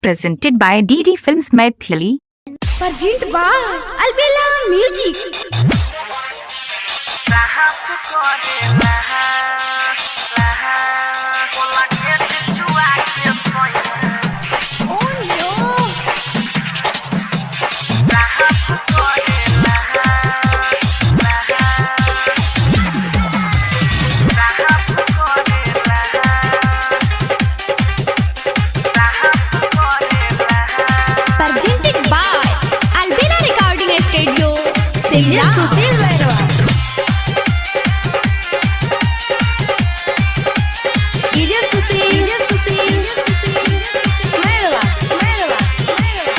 Presented by DD Films Maithili. Present by Albela Music. Oh no! Presented by Albela Recording Studio, Simla. Sushil Bairwa. DJ Sushil, DJ Sushil, Mairwa, Mairwa, Mairwa.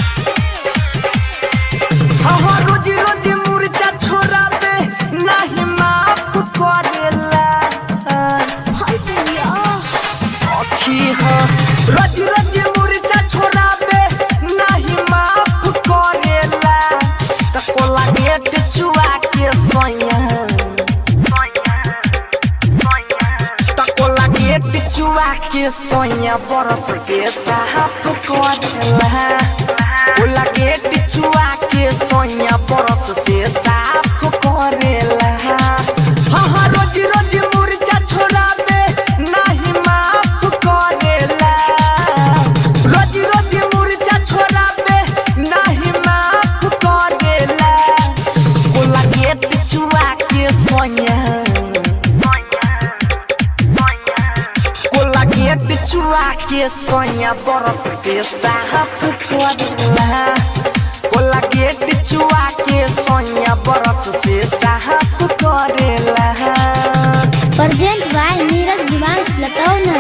हाँ रोज रोज मुर्चा छोड़ाबे नाही माफ करेला। हाय भैया। सखी हो रोज रोज मुर्चा छोड़ाबे नाही माफ करेला। त कोला गेट चुआ के सोया, त कोला गेट चुआ के सोया बरस से साफ करेला। कोला गेट चुआ के सोया बरस से साफ करेला। हाँ हाँ रोज रोज मुर्चा छोड़ाबे नाही माफ करेला। रोज रोज मुर्चा छोड़ाबे नाही माफ करेला। कोला गेट चुआ के सोया, कोला गेट चुआ के सोया बरस से साफ करेला। कोला गेट चुआ के सोया बरस से साफ करेला। Present by Neeraj Diwansh Latauna.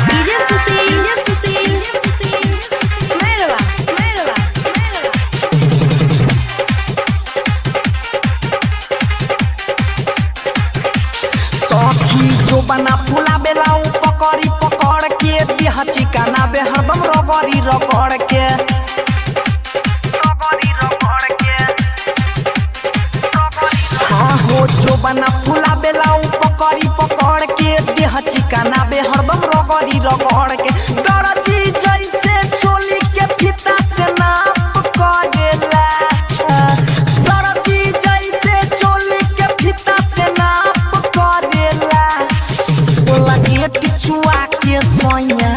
DJ Sushil, DJ Sushil, Mairwa, Mairwa, Mairwa. सखी जो बना फुला बेला उ पकड़ी पकड़ के देह चिकना बे हरदम रगड़ी रगड़ के। हाँ हो जो बना फुला बेला उ पकड़ी पकड़ के देह चिकना बे हरदम रगड़ी रगड़ के। दर्जी जैसे चोली के फीता से नाप करेला। दर्जी जैसे चोली के फीता से नाप करेला। कोला गेट चुआ के सोया,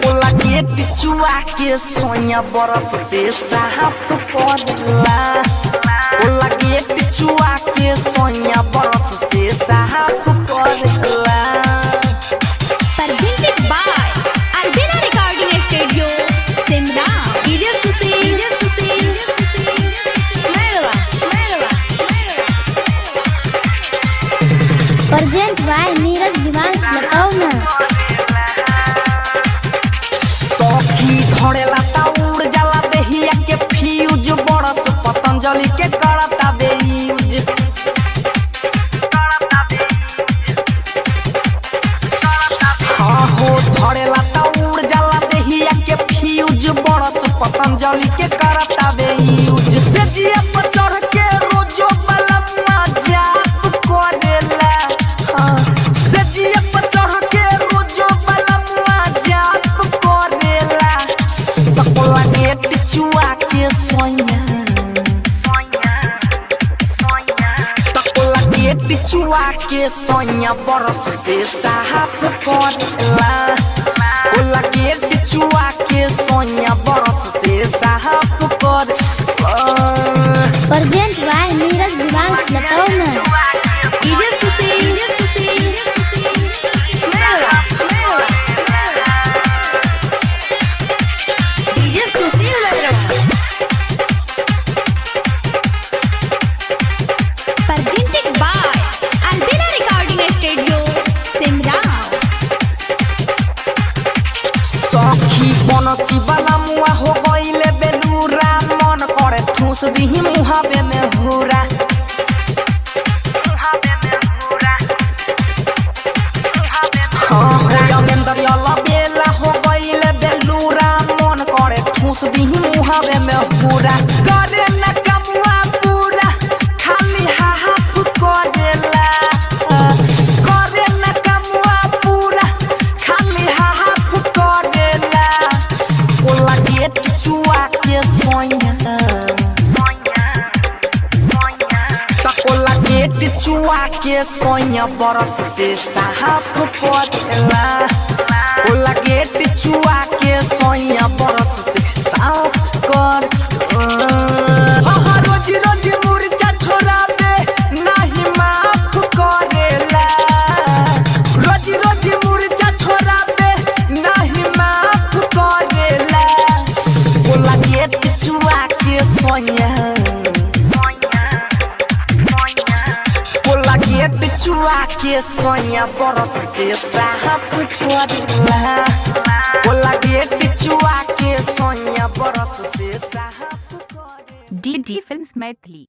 कोला गेट चुआ के सोया बरस से साफ करेला। कोला गेट चुआ के सोया बरस से साफ करेला। Presented by Albela Recording Studio, Simla. DJ Sushil, DJ Sushil, Mairwa, Mairwa, Mairwa. Present by Neeraj Divansh Latauna. सखी धरेला ता उड़ जाला देहिया के फ्यूज बरस पतंजलि के करता बे यूज। हाँ हो धरेला ता उड़ जाला देहिया के फ्यूज बरस पतंजलि के करता बे यूज। से जिया पर चढ़ के रोजो बलम्मा जाप करेला। हाँ, से जिया पर चढ़ के रोजो बलम्मा जाप करेला। त कोला गेट चुआ के सोया, त कोला गेट चुआ के सोया बरस से साफ करेला। कोला गेट चुआ के सोया बरस से साफ कर। Present by Neeraj Diwansh Latauna. DJ Sushil, DJ Sushil, Mairwa, Mairwa, Mairwa. DJ Sushil Mairwa. Presented by Albela Recording Studio, Simla. सखी बनसी वाला मुआ हो गईले बेलूरा, मन करे ठूस दिही मुहावे में हुरा। हाँ हो रमेंद्र बेला हो गईले बेलूरा, मन करे ठूस दिही मुहावे में हुरा। सोया तकोला गेट चुआ के सोया बरस से साफ करेला। कोला गेट चुआ के सोया बरस से साफ कर। हाँ हाँ, रोज रोज मुर्चा छोड़ाबे नाही माफ करेला। रोज रोज मुर्चा छोड़ाबे नाही माफ करेला। कोला गेट चुआ के सोया, कोला गेट चुआ के सोया बरस से साफ करेला। कोला गेट चुआ के सोया बरस से साफ करेला। DD Films Maithili.